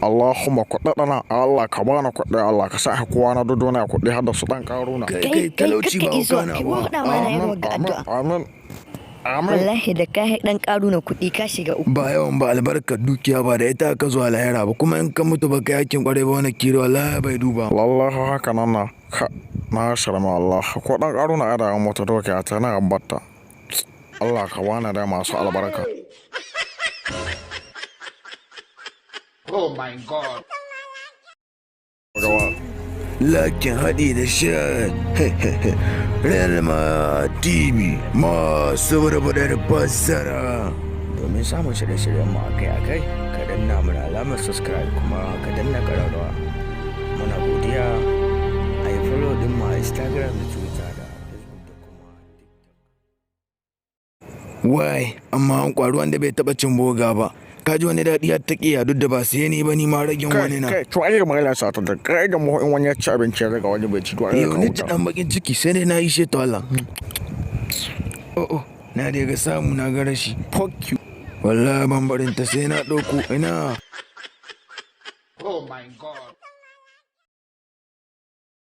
Allahumma kuɗaɗana, Allah ka bani kuɗi, Allah ka sa kowa na duduna kuɗi har da su ɗan ƙaruna. Kai Kai kai kai talauci kakka ba iso hauka na kai ba. faɗa mana irin Amin, wagga amin, addu'a. Amin, amin. Wallahi da ka ɗan ƙaruna kuɗi, ka shiga uku. Ba yawan ba albarkar dukiya ba da ita ka zuwa lahira ba, kuma in ka mutu ba ka yakin kwarai ba, wani kiri wallahi bai duba. Wallahi haka nan na ka na shirma Allah ko ɗan ƙaruna ada an mutu dokiya ta na ambata. Allah ka bani da masu albarka. Oh my God. Gaba. Lakin haɗi da shan Relma TV masu barbaɗar fassara. Domin samun shirye-shiryen mu akai-akai, ka danna mana alamar subscribe kuma ka danna ƙararrawa. Muna godiya. A yi follow ɗin mu a Instagram da Twitter da Facebook da kuma TikTok. Wai, amma an ƙwari wanda bai taɓa cin boga ba. Ka ji wani daɗi har ta ƙiya, duk da ba sai ni ba, ni ma ragin Kai wani na. kai, to ai ga magana sa ta da kai da mu, in wani ya ci abinci ya riga wani bai ci, to ai Yau ka ni ci huta. ɗan bakin ciki sai dai na yi shi to Allah. Oh, na dai ga samu na ga rashi. Fuck you. Wallahi ban barin ta sai na ɗauko ina. Oh my God.